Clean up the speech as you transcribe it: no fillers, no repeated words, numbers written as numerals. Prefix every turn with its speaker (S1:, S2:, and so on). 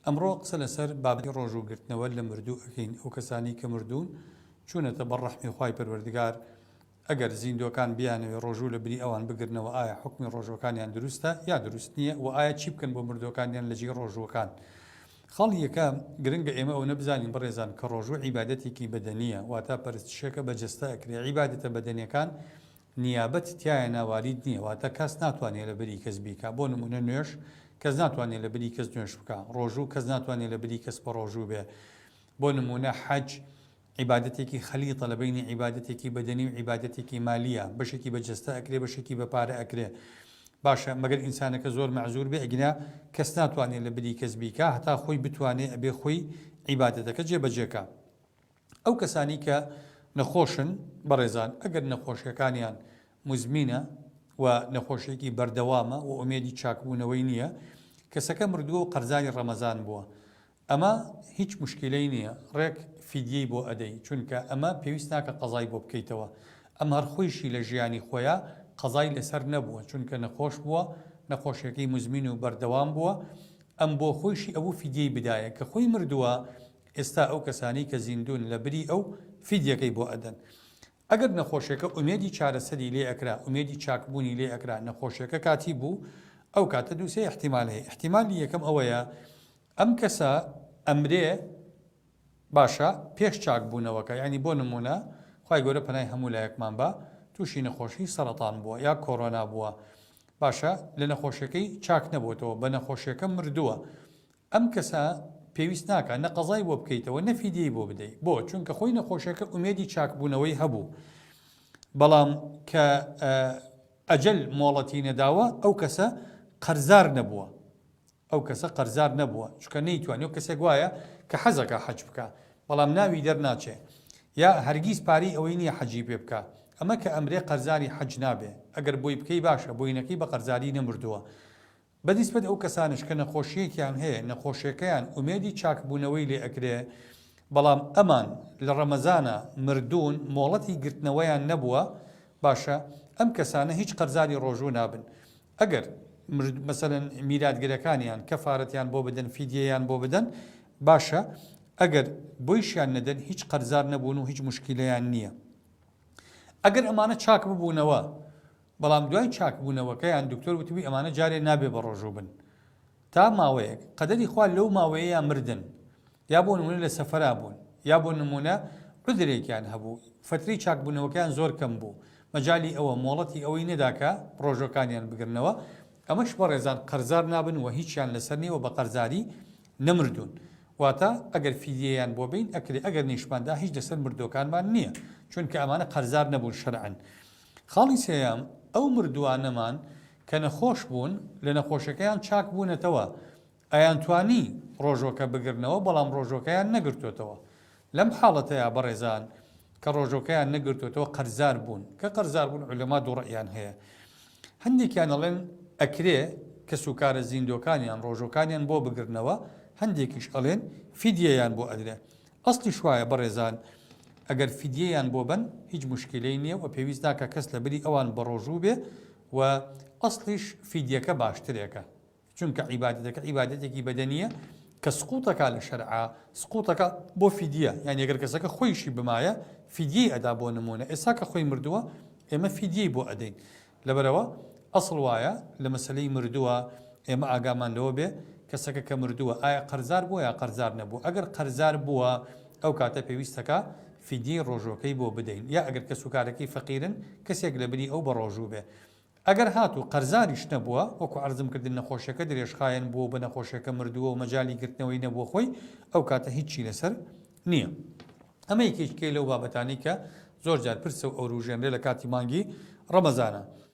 S1: ئەمڕۆ قسە لەسەر بابەتی ڕۆژوو گرتنەوە لە مردوو ئەکەین، ئەو کەسانەی کە مردوون چوونەتە بەر ڕەحمی خوای پەروەردگار، ئەگەر زیندووەکان بیانەوێ ڕۆژوو لە بری ئەوان بگرنەوە ئایا حوکمی ڕۆژووەکانیان دروستە یا دروست نییە وە ئایا چی بکەن بۆ مردووەکانیان لە جێی ڕۆژووەکان؟ خاڵی یەکەم، گرنگە ئێمە ئەونە بزانین بەڕێزان کە ڕۆژوو عیبادەتێکی بەدەنییە واتە پەرستشێکە بە جەستە ئەکرێ عیبادەتە بەدەنیەکان نیابەت تیایانا وارید نییە واتە کەس ناتوانێ لە بری کەس بیکا بۆ نموونە نوێژ کەس ناتوانێ لە بری کەس نوێژ بکا ڕۆژوو کەس ناتوانێ لە بری کەس بەڕۆژوو بێ بۆ نموونە حەج عیبادەتێکی خەلیتە لە بەینی عیبادەتێکی بەدەنی و عیبادەتێکی مالیە بەشێکی بە جەستە ئەکرێ بەشێکی بە پارە ئەکرێ باشە مەگەر ئینسانەکە زۆر مەعزور بێ ئەگینا کەس ناتوانێ لە بری کەس بیکا هەتا خۆی بتوانێ ئەبێ خۆی عیبادەتەکە جێبەجێکا ئەو کەسانی کە نەخۆشن بەڕێزان ئەگەر نەخۆشیەکانیان موزمینە و نەخۆشیەکی بەردەوامە و ئومێدی چاکبوونەوەی نییە کەسەکە مردووە و قەرزاری ڕەمەزان بووە ئەمە هیچ موشکیلەی نییە ڕێک فیدیەی بۆ ئەدەی چونکە ئەمە پێویست ناکە قەزای بۆ بکەیتەوە ئەم هەر خۆیشی لە ژیانی خۆیا قەزای لەسەر نەبووە چونکە نەخۆش بووە نەخۆشیەکەی موزمین و بەردەوام بووە ئەم بۆ خۆیشی ئەبوو فیدیەی بدایە کە خۆی مردووە ئێستا ئەو کەسانەی کە زیندوون لە بری ئەو فیدیەکەی بۆ ئەدەن. ئەگەر نەخۆشیەکە ئومێدی چارەسەری لێ ئەکرا، ئومێدی چاکبوونی لێ ئەکرا، نەخۆشیەکە کاتی بوو، ئەو کاتە دووسێ ئیحتیمال هەیە. ئیحتیمالی یەکەم ئەوەیە ئەم کەسە ئەمرێ باشە پێش چاکبوونەوەکە، یانی بۆ نموونە خوای گەورە پەنای هەموو لایەکمان با، تووشی نەخۆشی سەرەتان بووە یا کۆرۆنا بووە، باشە لە نەخۆشیەکەی چاک نەبۆتەوە، بە نەخۆشیەکە مردووە، ئەم کەسە پێویست ناکا نە قەزای بۆ بکەیتەوە نە فیدیەی بۆ بدەی بۆ؟ چونکە خۆی نەخۆشیەکە ئومێدی چاکبوونەوەی هەبوو بەڵام کە ئەجەل مۆڵەتی نەداوە ئەو کەسە قەرزار نەبووە ئەو کەسە قەرزار نەبووە چونکە نەیتوانی و کەسێک وایە کە حەزەکە حەج بکە بەڵام ناوی دەرناچێ یا هەرگیز پارەی ئەوەی نییە حەجی پێ بکە ئەمە کە ئەمرێ قەرزاری حەج نابێ ئەگەر بۆی بکەی باشە بۆی نەکەی بە قەرزاری نەمردووە بە نیسبەت ئەو کەسانەش کە نەخۆشییەکیان هەیە، نەخۆشیەکەیان ئومێدی چاکبوونەوەی لێ ئەکرێ، بەڵام ئەمان لە ڕەمەزانا مردوون، مۆڵەتی گرتنەوەیان نەبووە، باشە ئەم کەسانە هیچ قەرزاری ڕۆژوو نابن. ئەگەر مەسەلەن میراتگرەکانیان کەفارەتیان بۆ بدەن، فیدیەیان بۆ بدەن، باشە، ئەگەر بۆیشیان نەدەن هیچ قەرزار نەبوون و هیچ موشکیلەیان نییە. ئەگەر ئەمانە چاک ببوونەوە، بەڵام دوای چاکبوونەوەکەیان دکتۆر وتبووی ئەمانە جارێ نابێ بەڕۆژوو بن تا ماوەیەک، قەدەری خوا لەو ماوەیەیا مردن یا بۆ نموونە لە سەفەرا بوون یا بۆ نموونە عوزرێکیان هەبوو فەترەی چاکبوونەوەکەیان زۆر کەم بوو مەجالی ئەوە مۆڵەتی ئەوەی نەدا کە ڕۆژوەکانیان بگرنەوە ئەمەش بەڕێزان قەرزار نابن و هیچیان لەسەر نیە و بە قەرزاری نەمردوون واتە ئەگەر فیدیەیان بۆ بین ئەکرێ ئەگەر نیشماندا هیچ لەسەر مردووەکانمان نیە چونکە ئەمانە قەرزار نەبوون شەرعەن خاڵی سێیەم، ئەو مردووانەمان کە نەخۆش بوون، لە نەخۆشیەکەیان چاک بوونەتەوە، ئەیانتوانی ڕۆژوەکە بگرنەوە، بەڵام ڕۆژوەکەیان نەگرتۆتەوە. لەم حاڵەتەیا بەڕێزان کە ڕۆژوەکەیان نەگرتۆتەوە قەرزار بوون. کە قەرزار بوون عولەما دوو ڕەئیان هەیە. هەندێکیان ئەڵێن ئەکرێ کەسوکارە زیندووەکانیان ڕۆژوەکانیان بۆ بگرنەوە، هەندێکیش ئەڵێن فیدیەیان بۆ ئەدرێ. ئەسڵیش وایە بەڕێزان ئەگەر فیدیەیان بۆ بەن هیچ موشکیلەی نیە و پێویست ناکا کەس لە بری ئەوان بەڕۆژوو بێ و ئەسڵیش فیدیەکە باشترێکە چونکە عیبادەتەکە عیبادەتێکی بەدەنیە کە سقوتەکا لە شەرعا سقوتەکە بۆ فیدیە یان ئەگەر کەسەکە خۆیشی بمایە فیدیەی ئەدا بۆ نمونە ئێستا کە خۆی مردووە ئێمە فیدیەی بۆ ئەدەین لەبەرئەوە ئەسڵ وایە لە مەسەلەی مردووە ئێمە ئاگامان لەوە بێ کەسەکە کە مردووە ئایا قەرزار بووە یا قەرزار نەبووە ئەگەر قەرزار بووە ئەو کاتە پێویستەکە فیدیەی ڕۆژووەکەی بۆ بدەین یا ئەگەر کەسوکارەکەی فەقیرن کەسێک لە بری ئەو بەڕۆژوو بێ ئەگەر هاتوو قەرزاریش نەبووە وەکو عەرزم کردن نەخۆشیەکە درێژخایەن بووە و بە نەخۆشیەکە مردووە و مەجالی گرتنەوەی نەبووە خۆی ئەو کاتە هیچی لەسەر نییە. ئەمە یەکێکیکەی لەو بابەتانەی کە زۆر جار پرسە و ئەوروژێنرێ لە کاتی مانگی ڕەمەزانا.